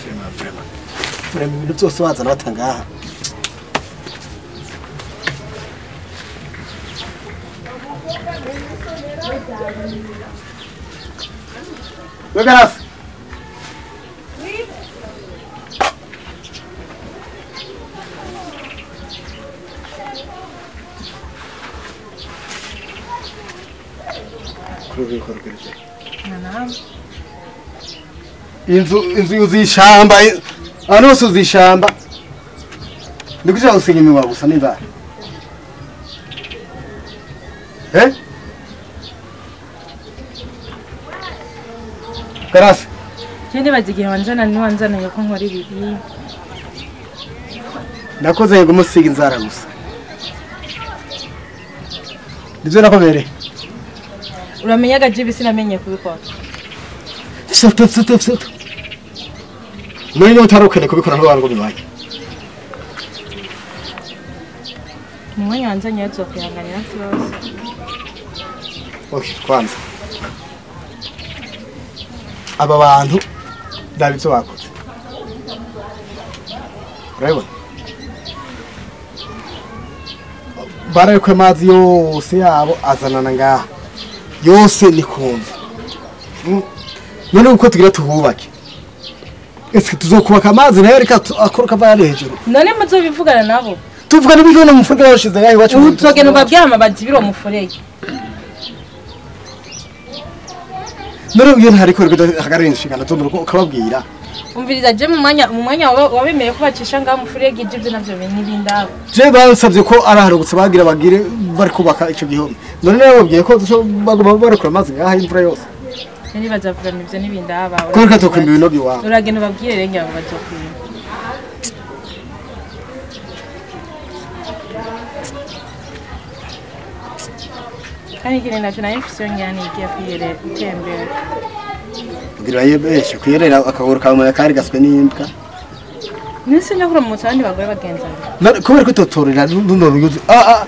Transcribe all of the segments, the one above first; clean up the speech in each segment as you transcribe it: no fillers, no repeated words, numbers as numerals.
Vraiment vraiment. Vraiment ibintu byose wazana batangaha. Wegarasi. Inzu inzu yuzuye ishamba ahantu hose yuzuye ishamba ndikushaka gusiga iminwa gusa n'inzara eh Karasi je nibaza igihe wanjana niwanzaniye ko nkora ibi nakoze ngo musiga inzara gusa nivyo nakomereye uramenyaga jibi sinamenye kubikora Soto soto soto. None utarukene kubikora n'abantu bibaye. Umwanya wanzanye azokwihanganira kibazo. Okay, kwanza. Aba bantu ndabivyo bakoze. Urabibona? Barayikwe amazi yose yabo azanana ngaha. Yose ni kumva. None uko tugira tuhubake. Ese tuzokubaka amazi nayo reka akoroka vaya hejuru. None muzobivugana nabo. Tuvugana ibyo no mufurege bashize ngaho iwacu. Uzogenda ubabyama bazibira umufurege. None uyo ntariko hagarara inshingano zo mu rugo ukababwira. Umviriza je mu mwanya wabemeye ko bacisha ngaho umufurege ibyo navyo n'ibindabo. Je bansavye ko araharugutse bagira bagire bari kubaka ico gihome. None nababwiye ko baguma barekura amazi ngaho imvura yose. Nari bazavugana ivyo n'ibindaba. Ko reka tokwimba ibinogo iwawe. Uragenda ubabwire rero ngira ngo bazokwimba. Kandi ikindi naco nari mfise iyo ngira nigiye kwiyerera gutembera. Kugira yebeshe kwiyerera akaguru kawe kari gaswe n'imbwa. Nese nyakuramutsa abandi bagore bagenzana. Kubera ko utotorera runo ruyuzi. Ah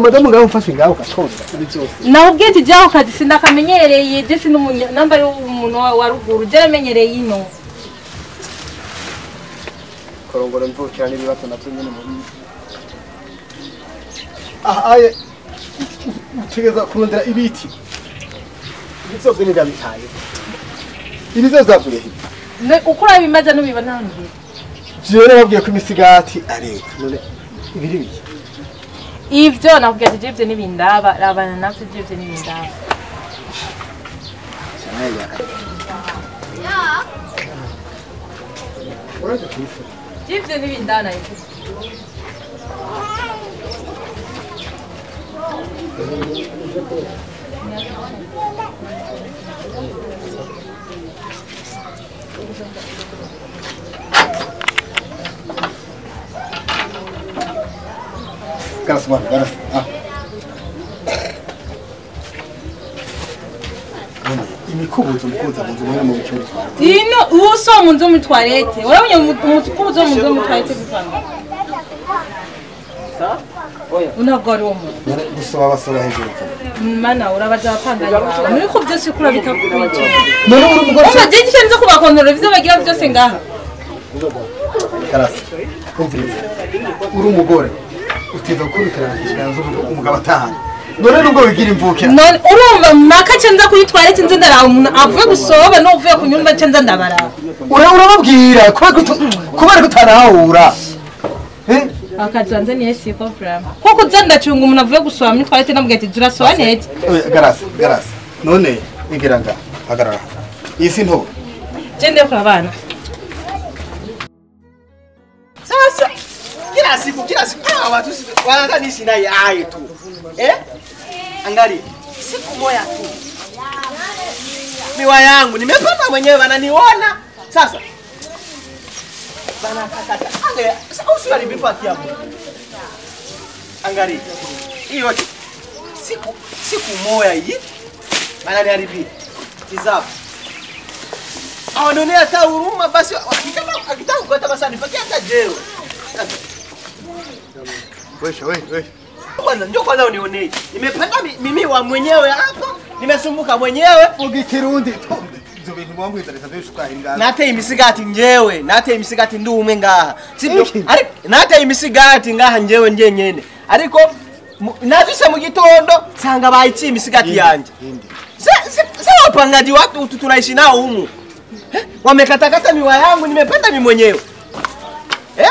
madamu ngaho mfashe ngaho ugatonda ibi byose. Nakubwiye ati jaho kazi sindakamenyereye je sindi namba y'umuntu wa ruguru je namenyereye ino. Korongora mvukira n'ibibazo navyo nyene mu bizi. Ah aye utegeza kurondera ibiti. Ibi byose ni ndabitaye. Ibi byose zavuye he? Uko urabimaze n'ubibona hano. Jewe nababwiye ko imisigati arepfo none ibiri biki ivyo nakubwiye ati jivyo n'ibindaba rabana navyo jivyo n'ibindaba jivyo n'ibindaba nayo Garas bwana, garas. Ah. Imikubuzo mukuza mu nzu mu cyumba twara. Ino uso mu nzu mu toilette. Urabonye umukubuzo mu nzu mu toilette bivanga. Sa? Oya. Unagora uwo muntu. Gusoba basoba hejuru. Mana urabaza abapanganye bawe. Muri ko byose ukura bitakwica. None uri umugore. Umva je nje kubakontorora ivyo bagira byose ngaha. Garas. Umviriza. Uri umugore. Uteza gukurikirana inshingano z'umugabo atahana. None nubwo wigira imvukira. None urumva maka cenza kuri toilette nze ndaraba umuntu avuye gusoba no uvuye kunyumba cenza ndabaraba. Urababwira kubera kutarahura. Eh? Akazanze ni siko problem. Kuko uza ndacunga umuntu avuye gusoba muri toilette ndamubwira ati zurasoba neza. Garas, garas. None igira nga hagarara. Iyi si nto. Je ndekura abana. Sasa kila siku watu wanataka niishi naye aye tu. Eh? Angalia, siku moja tu. Miwa yangu nimepanda mwenyewe wananiona. Sasa bana kaka. Angalia, usiharibifu haki yako. Angalia. Hiyo siku moja hii wananiharibia. Tizama. Awanonea hata huruma basi akitaka kukata basi anipatie hata jeo. Wewe. Kwanza njoo kwanza unionee. Nimepanda mimi wa mwenyewe hapa, nimesumbuka mwenyewe. Ugikirundi. bintu mwambwizarisa byinshi twahinga. Nateye imisigati njewe, nateye imisigati ndi umwe ngaha. Sibyo? Ariko nateye imisigati ngaha njewe njenyene. Ariko nazise mu gitondo sanga bayiciye imisigati yanje. Sasa wapangaji watu tunaishi nao humu. Wamekatakata miwa yangu, nimependa mimi mwenyewe. Eh?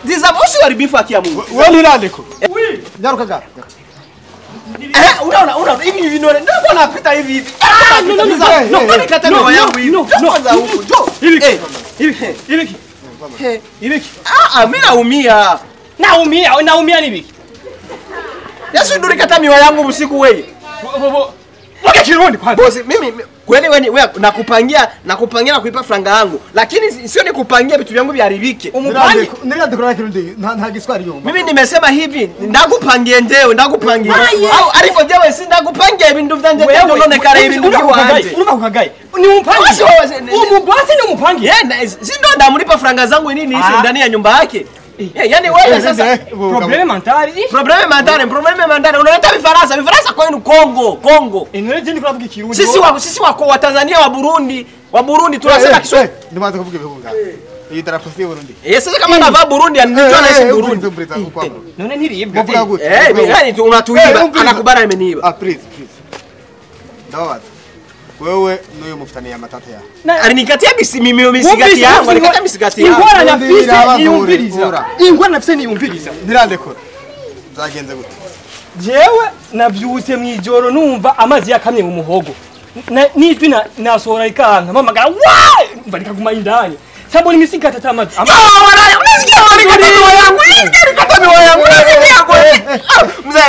Dizamoshi waribifu akia Mungu. Wewe ni nandiko? Oui. Nyaruka ga. Eh, unaona hivi hivi ndio ndio napita hivi hivi. Ah, no no no. No, kata miwa yangu hivi. No, kwanza huko. Jo. Hivi. Hivi. Hivi. Hivi. Ah, mimi naumia. Naumia, naumia ni biki. Yesu ndio kata miwa yangu usiku wewe. Wake Kirundi kwanza. Bosi, mimi kweli wewe nakupangia na kuipa franga yangu, lakini sio nikupangia vitu vyangu viharibike. Umupangi nirandikora Kirundi nta giswahili yumva. Mimi nimesema hivi, ndakupangie njewe, ndakupangia. Au ariko jewe si ndakupangia ibintu vyanje ndio nonekara ibintu byanje. Urumva kukagai. Ni umpangi. Umubasi ni umupangi. Yeah, si ndo ndamulipa franga zangu nini hizo ndani ya nyumba yake. Yani wewe sasa probleme mentale. Probleme mentale. Unaleta Vifaransa kwenu Kongo. Inore je ndikuravuga Kirundi. Sisi wa Tanzania wa Burundi tunasema Kiswahili. Nimaze kuvuga ibihugu ngaho. Iyi darapo si Burundi. Sasa kama navaa Burundi anijua naishi Burundi. None ntiribwa. Yani unatuiba anakubara ameniiba. Ah please. Ndabaza. Wewe n'uyu mufitaniye amatata ya. Alinikatia misigati yangu, alinikatia misigati yangu. Ingora nafise niyumviriza. Ingora nafise niyumviriza. Ntirandekora. Byagenze gute? Jewe navyutse mwijoro numva amazi yakamye mu muhogo. Nijwi nasohora ikanka mpamagara wa! Umva rikaguma indani. Sambona imisigati atamazi. Unasikia alikata miwa yangu, unasikia miwa yangu, unasikia kweli. Mzee,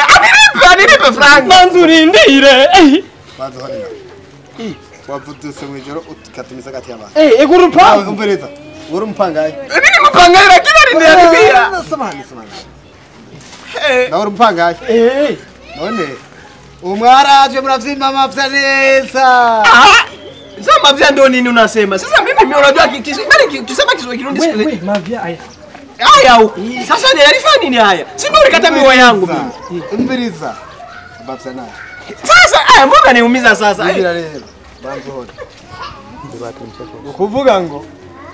anilipe franga. Manzurindire. Banzuhorera. Wavuduse mwijoro ukata imisigati y'abantu. Ego urupangu. Umviriza. Uri umupangayi. Mimi ni mupangayi lakini aliniharibia. Samahani. Nawe uri umupangayi. None umwaraje muravyimba amavya neza. Sasa mavya ndio nini unasema? Sasa mimi unajua kisema Kiswahili Kirundi sikile. Wewe mavya haya. Haya huko. Sasa ni alifanya nini haya? Si ndio ulikata miwa yangu mimi. Umviriza. Mavya nayo. Sasa aya mbona niumiza sasa? Ngira rero. Banzohora. Ukuvuga ngo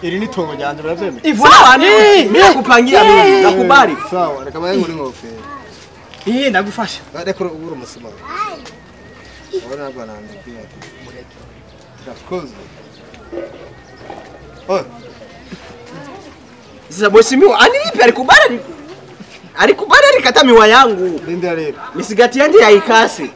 iri ni tongo ryanje uravyemeye. Sawa mimi nakupangia mimi nakubali. Sawa reka baye nguri ngofero. Ndagufasha. Reka ubura umusuma. Ubona nabwo nandikiye ati mureke. Turakoze. Oh. Sasa bosi mimi anilipe alikubali alikata miwa yangu. Ndindira rero. Misigati yanje yaikasi.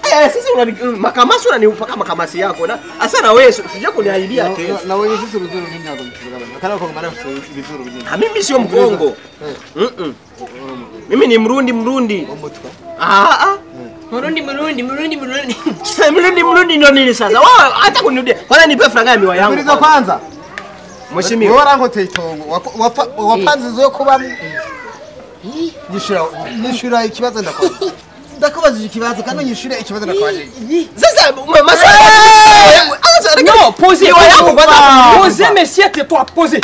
Sasa una makamasi unaniupa kama makamasi yako na asa na wewe usije kuniahidia tena. Na wewe sisi ruzuru nini nako mtuzugabana. Akana kwa maana vizuru nini. Mimi sio Mkongo. Mimi ni Mrundi. Umutwa. Murundi. Mrundi ndio nini sasa? Wewe hata kunirudia. Kwanza nipe franga ya miwa yangu. Umviriza kwanza. Mheshimiwa. Wewe warangoteye itongo. Wapanze zo kuba nyishura ikibazo ndakora. Ndakubajije ikibazo kandi nyishure ikibazo ndakubajije. Sasa maswali yangu. No, posez. Posez monsieur, tais-toi, posez.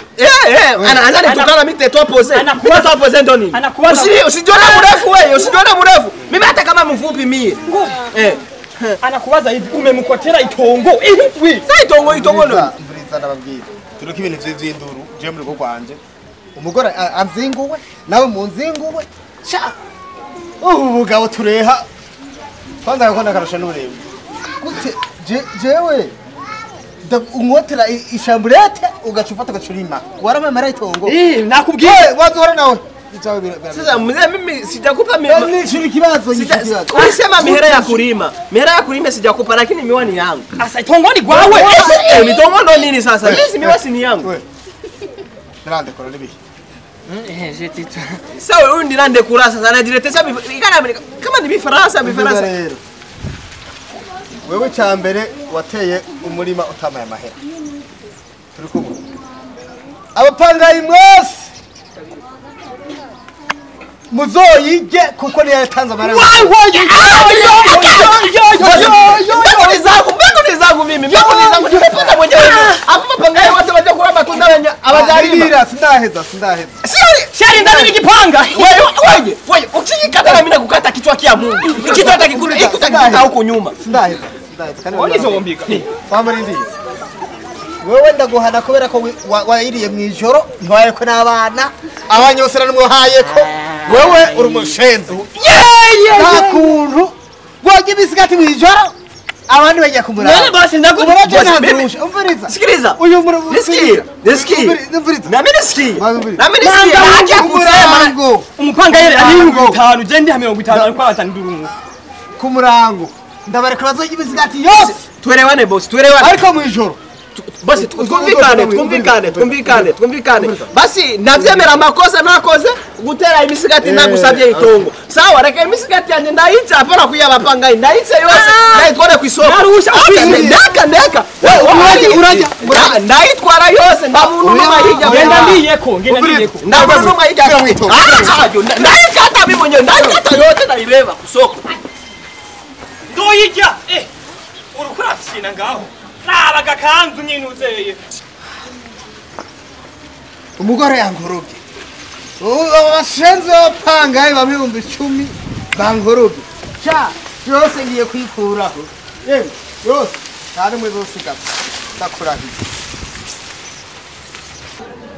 Anaanza nitukana mimi tais-toi posez. Anakuwa posez ndo nini? Usijione mrefu wewe, usijione mrefu. Mimi hata kama mfupi mie. Anakuwaza hivi umemkotera itongo. Hivi. Sasa itongo ndo. Mvuriza ndababwira. Turiko ibintu vy'induru, je muri ko kwanje. Umugore anzinguwe, nawe munzinguwe. Cha. Ubu bugabo tureha. Kwanza yakona karusha n'uburebure. Gute jewe umwotera ishamburete ugacufata ugacurima. Waramamara itongo. Nakubwiye. Wazohora nawe. Sasa mzee mimi sijakupa mimi. Nishuri kibazo kibazo. Ulisema mihera ya kulima. Mihera ya kulima sijakupa lakini miwa ni yangu. Asa itongo ni gwawe. Mitongo ndo nini sasa? Mimi miwa si ni yangu. Ndirande kora nibihe. Sawa huyu ndirande kura sasa anajiletesha kama ni Bifaransa. Wewe cyambere wateye umurima utamaye amahera. Turi kumwe. Abapangayi mwese muzoyige kuko niyo yatanze amahera. Mbegu ni zangu mimi. Mbegu ni zangu nimepata mwenyewe. Hapo mapangayi wote waje kula matunda wenye abajarima. Sindaheza. Shari ndani nikipanga. Wewe ukikata na mimi nakukata kichwa kia Mungu. Kichwa hata kikuli hiki utakikuta huko nyuma. Sindaheza. Sindaheza kandi Warizombika. Wamurindi. Wewe ndaguhana kubera ko wayiriye mu ijoro ntiwaye ko n'abana abanyosera n'umwohaye ko wewe uri umushenzi. Nta kuntu wajya imisigati mu ijoro abandi bajya kumuraba. None basi ndaguhana. Umviriza. Sikiliza. Uyu nisikie. Nisikie. Umviriza. Na mimi nisikie. Na mimi nisikie. Haki kusema umupanga yere ari 50 je ndi 50 ariko abazana ku murango. Ndabareka bazojya imisigati yose. Tuelewane boss, tuelewane. Ariko mu ijoro. Basi twumvikane. Basi ndavyemera amakosa nakoze gutera imisigati nagusabye itongo. Sawa reka imisigati yanje ndayica apana kuyabapanga ndayice yose ndayitwara kwisoko. Ndaka. Wewe urajya ndayitwara yose ndamuntu n'umwe ngenda ndiyeko. Ndamuntu n'umwe hirya. Ndayikata bimonye ndayikata yose ndayibeba kusoko. Ndoyijya urukurafyina ngaho. Nabaga kanzu nyinuzeye. Umugore yankorobye. Abashenzi b'abapangayi ba 10,000 bankorobye. Cha yose ngiye kwikuraho. Yemwe yose kandi mwe zosiga ndakurahiye.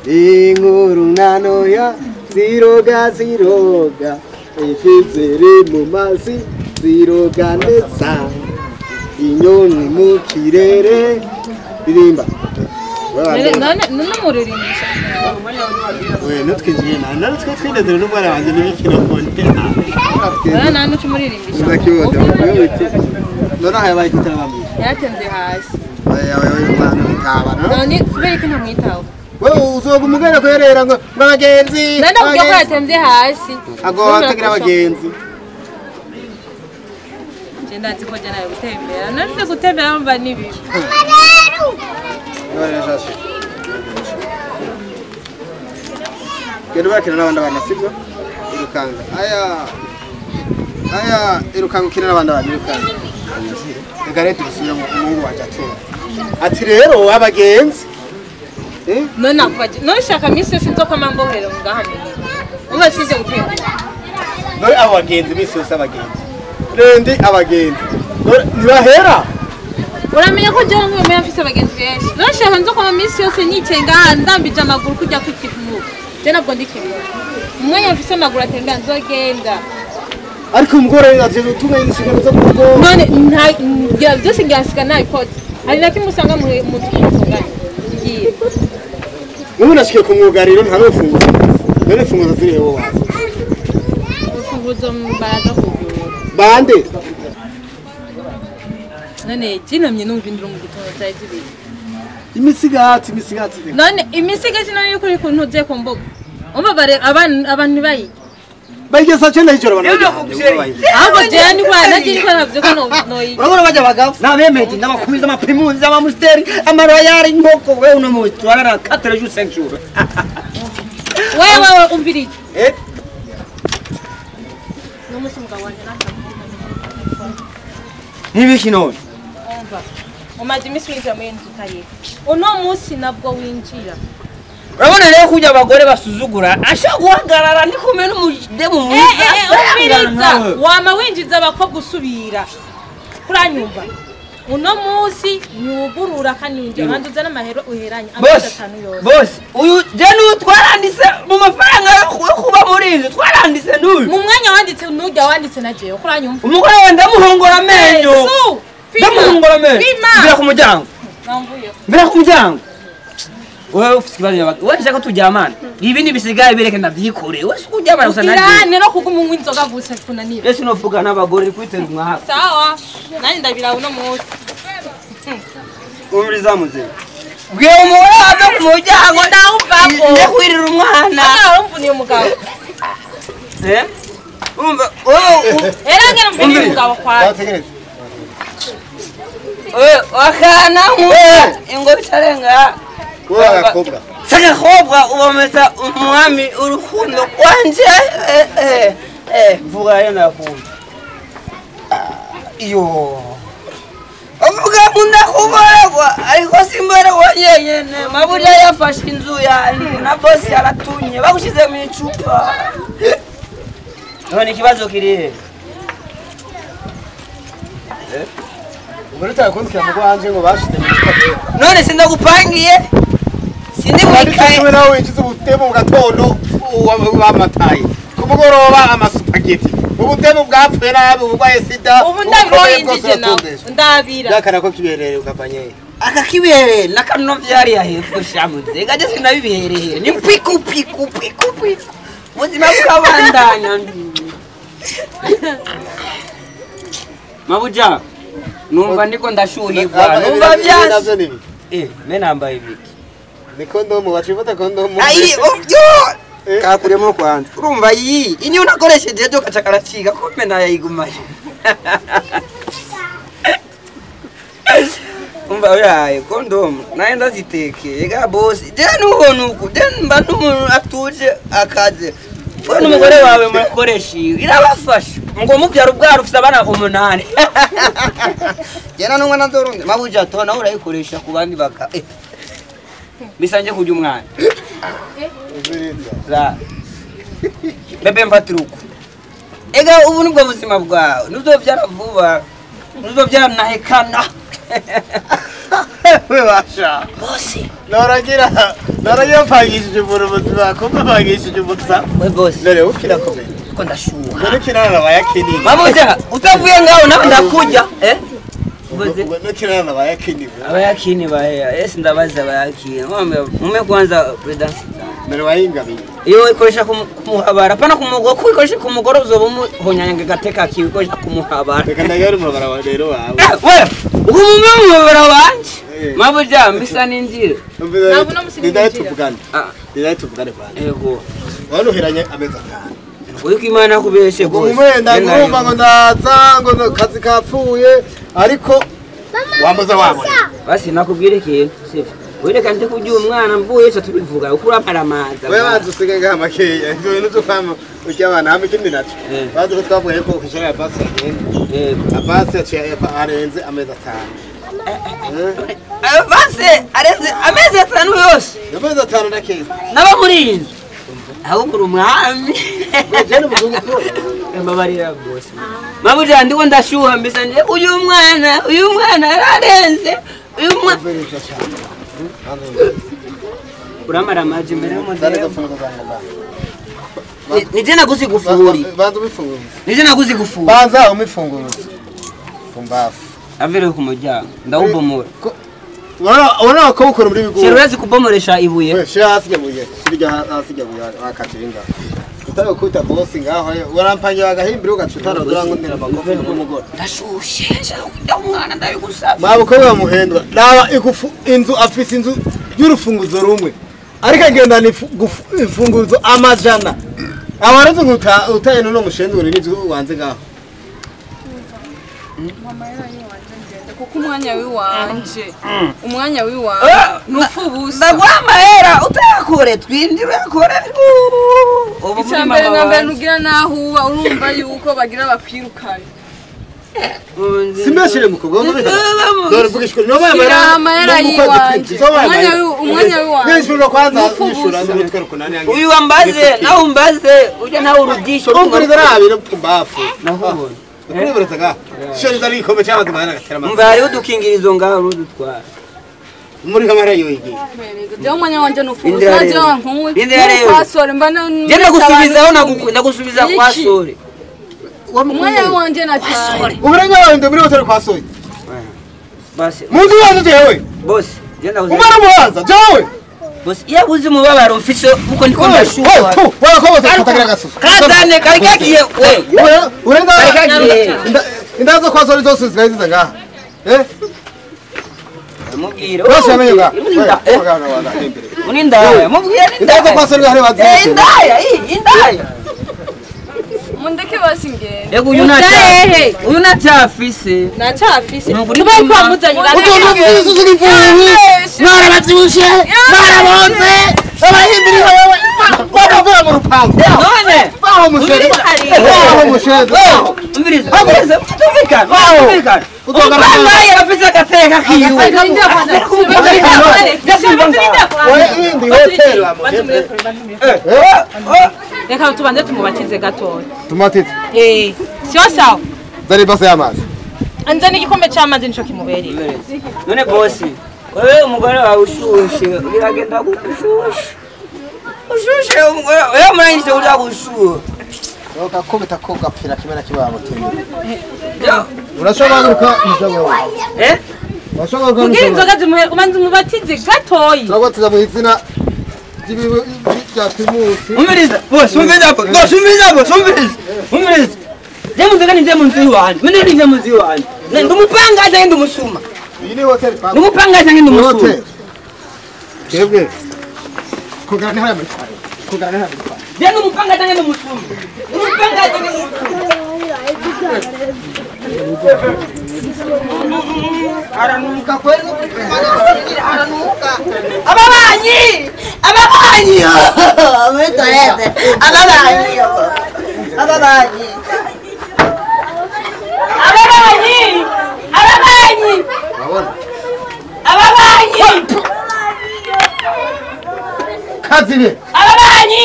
Inkuru nanoya ziroga ziroga ifi ziri mu mazi ziroga neza. Inyoni mu kirere ririmba. None muririmbisha. We nutwinjiye na natwe twinezero n'umwana wanjye n'ibikino konte. None nanu cumuririmbisha. None hayabaye kitarabamye. Yatenze hasi. Oya oya mwana mutabana. None kubera iki ntamwitaho? Wewe uzoga umugana kwerera ngo abagenzi. None ubwo ko yatenze hasi. Ago atagira abagenzi. Ndazi ko jana gutembera. None gutembera mba nibi. None shashe. Genda bakina n'abandi bana sibyo? Irukanga. Aya. Aya irukanga ukina n'abandi bana irukanga. Reka rero tubisubire mu mungu wanje atura. Ati rero abagenzi. None akubaje. None shaka misi yose nzokoma mbohero ngaha munini. Umva sinje gutembera. None abagenzi misi yose abagenzi. Rendi abagenzi. Ntibahera. Uramenya ko je nk'uyu mfise abagenzi benshi. None shaka nzokoma misi yose nicaye ngaha ndambije amaguru kujya kwikimuka. Je nabwo ndikimuka. Umwanya mfise amaguru atembera nzogenda. Ariko umugore aje utunga inshingano zo kurugo. None nta byose ngiransiga nabikoze. Hari na kimwe usanga mu mutunganye. Ngiye. Nubu nashikiye ku mwugariro nta n'ufunguzo. None imfunguzo ziri hewo wazi. Imfunguzo mbaraza kugura. Bande. None jinamye numva induru mu gitondo cyari zibiri. Imisigati imisigati. None imisigati none yuko uri kuntu uze ku mbuga. Umva bare abantu bayi. Bayigeza cyenda hijoro bana. Ahubwo je ni kwa naje ko navyo ko no. Urabona bajya bagabo nabemeje ndabakumiza amaprimuzi amamusteri amaroyari nkoko wewe uno muti warara 4 jours 5 jours. Wewe umvirije. Eh? No musi mugabo wanje nata. Nibiki none? Umva. Umaze imisi winjira muri inzu utariho. Uno musi nabwo winjira. Urabona rero kujya abagore basuzugura ashaka guhagarara ndi kumwe n'umudemu mwiza. Umviriza wama winjiza abakobwa usubira. Kuranyumva. Uno musi nyugurura kandi winjira kandi uzana amahero uheranye amezi 5 yose. Boss, uyu je n'utwaranditse mu mafaranga yo kuba muri inzu twaranditse n'uyu. Mu mwanya wanditse n'ujya wanditse na jewe kuranyumva. Umugore we ndamuhongora amenyo. Ndamuhongora amenyo. Mbira ku muryango. Namvuye. Mbira ku muryango. Wewe ufite ikibazo yabaga. Wewe nshaka tujyamana. Ibi bisigaye bireke ndavyikore. Wewe sikujyamana gusa naje. Ukirane no kuguma unywa inzoga gusa kunanira. Yesu novuga n'abagore kwitera umwaka. Sawa. Nani ndabira uno munsi. Umuriza muze. Bwiye umugore ave ku muryango ndawuvako. Ndakwirira umwana. Arumvuniye umugabo. Eh? Umva wewe era ngera mvuniye umugabo kwa. Bategereze. Wewe wakana mu ingo bitarenga. Wewe akobwa. Saka kobwa ubomeza umwami urukundo kwanje vuga yena kumva. Iyo. Avuga munda kuboregwa ariko simboregwa yenyene maburya yafashe inzu yanjye na boss yaratunye bagushize mu icupa. None ikibazo kiri he? Mbona utakunzikira mu rwanje ngo bashize mu gitabo. None sindagupangiye. Sindi mwikaye. Wewe nawe winjiza ubutebo mu gatondo wamataye. Ku mugoroba amasupageti. Ubutebo bwapfuye nabi ubugwaye sida. Ubu ndabiroyinjije nawe. Ndabira. Yakana ko kiberere ukavanye. Akakiberere nakano vyari yahefo shamuze. Ngaje sinabiberere. Ni piku piku piku piku. Buzima bukabandanya. Mabuja. Numva ndiko ndashuhirwa. Numva byase. Me nambaye ibiki. Ni kondomu wachifata kondomu. Ayi, yo. Kakuremo kwanza. Urumva iyi, ini unakoresheje ejo kaca karaciga kombe nayigumaye. Umva oyaye kondomu naye ndaziteke. Ega boss, je nubona uku, je mba n'umuntu atuje akaze. Wowe n'umugore wawe murakoresha irabafasha. Ngo mubyara ubwaro ufite abana 8. Jena n'umwana nzorundi mabuja to nawe urayikoresha ku bandi baka. Bisanje kujya umwana. Za. Bebe mfatiruko. Ega ubu nibwo buzima bwawe. Nuzovyara vuba. Nuzovyara nahekana. We basha. Bosi. Noragira mpangishije umuntu buzima ko mpangishije umusa. We bosi. None ukira komeye. Ko ndashuha. None kirana bayakini. Mabuja utavuye ngaho nawe ndakujya. Ubwo kirana bayakini. Abayakini bahe. Ese ndabaza abayakini. Mume kwanza prudence. None wayingabiye. Iyo ikoresha kumuhabara pana kumugoro ko ikoresha kumugoro uzoba umuhonyanga gateka kiwe ikoresha kumuhabara. Reka ndagera umuhabara wa rero wawe. We ubu umuhabara wanje. Mabuja mbisa ninjira. Ndidai tuvugane. Ndidai tuvugane bwana. Yego. Waruheranye amezi atanu. Uriko Imana kubeshe gose. Umwenda ngurumva ngo ndaza ngo kazi kapfuye ariko wambaza wabona. Basi nakubwira ikintu sivyo. Wereka nte kujya umwana mvuye cyo tubivuga ukura paramaza. Wewe banza usige ngaha makeya ibyo bintu byo kwama ujya abana hamwe ikindi naco. Bazi ko twavuye ko kwishura avance yagenda. Yego. Avance yaciye arenze amezi atanu. Avance arenze amezi atanu yose. Amezi atanu na keza. Naba muri iyi nzu. Ahubwo umwami. Jene muzungu ko. Mbabarira bose. Mabuja ndiko ndashuha mbisa nje uyu mwana ararenze. Uyu mwana uramara amaji mbere y'umudere. Nije naguzi gufuri. Banza ubifungura. Nije naguzi gufuri. Banza umifungura. Kumbafu. Avere ku muryango ndawubomora. Urabona ko ukora muri bigugu. Shira urazi kubomoresha ibuye. We shira hasi ibuye. Shira hasi ibuye wakatira inga. Utakuta boss ngaho warampanye agahimbira ugacutara urangondera amakofi n'umugore. Ndashushe nshaka kujya umwana ndabigusaba. Mabukobwa muhendwa. Naba igufu inzu afise inzu y'urufunguzo rumwe. Ariko agenda ni imfunguzo amajana. Abarenze nguta utaye no mushenzi ngo n'inzu wanze ngaho. Mama yari wanje ngende kuko umwanya wiwanje. Umwanya wiwanje nufubusa. Ndagwa amahera utayakore twindi urakore. Ubu muri mama wanje. Nugira naho uba urumva yuko bagira bakwirukana. Simbashire mukobwa dore vugishwe no amahera yiwanje. Umwanya wiwanje. Nishura kwanza nishura n'umutwe rukunani yange. Uyu wambaze nawe umbaze ujya nawe urudisho umviriza nabi no pumbafu. Naho Ukuriburitsa ga. Sheriza ari ikombe cy'amazi mahera gatera amazi. Umva hariho udukingirizo ngaho urudutwara. Muri kamera yo igiye. Je umwanya wanje nufubusa je wankuwe. Kwa sore mba Je ndagusubizaho ndagusubiza kwa sore. Umwanya wanje na cyane. Uburenga wawe muri hotel kwa sore. Basi. Munzu wanjye jewe. Boss, je ndagusubiza. Umara muhanza jewe. Boss, iyo buzi mubabaro mfise uko ndiko ndashuha. Warakoboze kutagira gasusu. Kazane kari kagiye we. Urenga indazo kwa sore zose zigayiza ngaha. Mubwire. Bose amenyo. Uninda. Mubwire indazo kwa sore hari bazi. Indaya, indaya. Mundeke basi ngende. Ego uyu nacha. Uyu nachafise. Nachafise. Tubaye kwa muzanye. Mwarabavyibushe, mwarabonze, abahimbiriwe wewe. Bavuye mu rupangu. None. Baho mushere. Baho mushere. Umviriza. Umviriza. Tumvikana. Tumvikana. Umwana yarafise agateka kiwe. Reka tubanze tumubatize gatoya. Tumatize? Sio sawa. Zari base y'amazi. Anzana igikombe cy'amazi nico kimubereye. None bosi, wewe umugore wawe ushushe, biragenda gushushe. Ushushe umugore, wewe murangije uri gushuha. Bakakubita ko gapfira kimwe na kibabo tende. Urashobora guruka inzoga. Eh? Urashobora guruka. Kugira inzoga zimuhe umanze umubatize gatoyi. Turabatiza mu izina rya Primus. Umviriza, bosi, umviriza, bosi, umviriza, bosi, umviriza. Umviriza. Je munzoga ninje munzu yiwanje. Mene ninje munzu yiwanje. Ndumupanga cyangwa ndumusuma. Iyi ni hotel papa. Ndumupanga cyangwa ndumusuma. Twebwe. Kugana hariya muri kware. Kugana hariya muri kware. Je ndumupanga cyangwa ndumusuma. Ndumupanga cyangwa ndumusuma. Aranuka kweli aranuka. Ababanyi! Ababanyi! Muri toilette. Ababanyi! Ababanyi! Ababanyi! Ababanyi! Ababanyi! Kazibe! Ababanyi!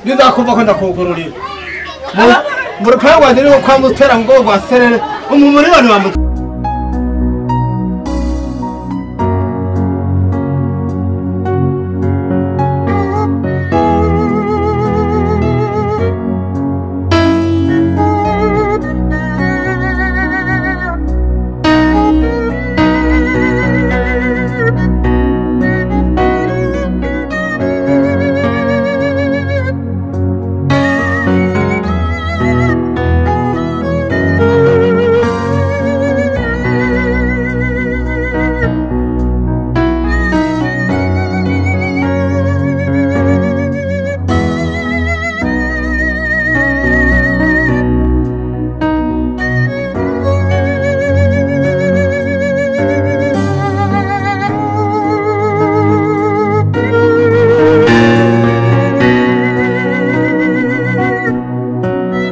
Nizakumva ko ndakugururira. Mu rupangu rwanjye niho kwa mutera ngo rwa serere umumuri bane bamutera.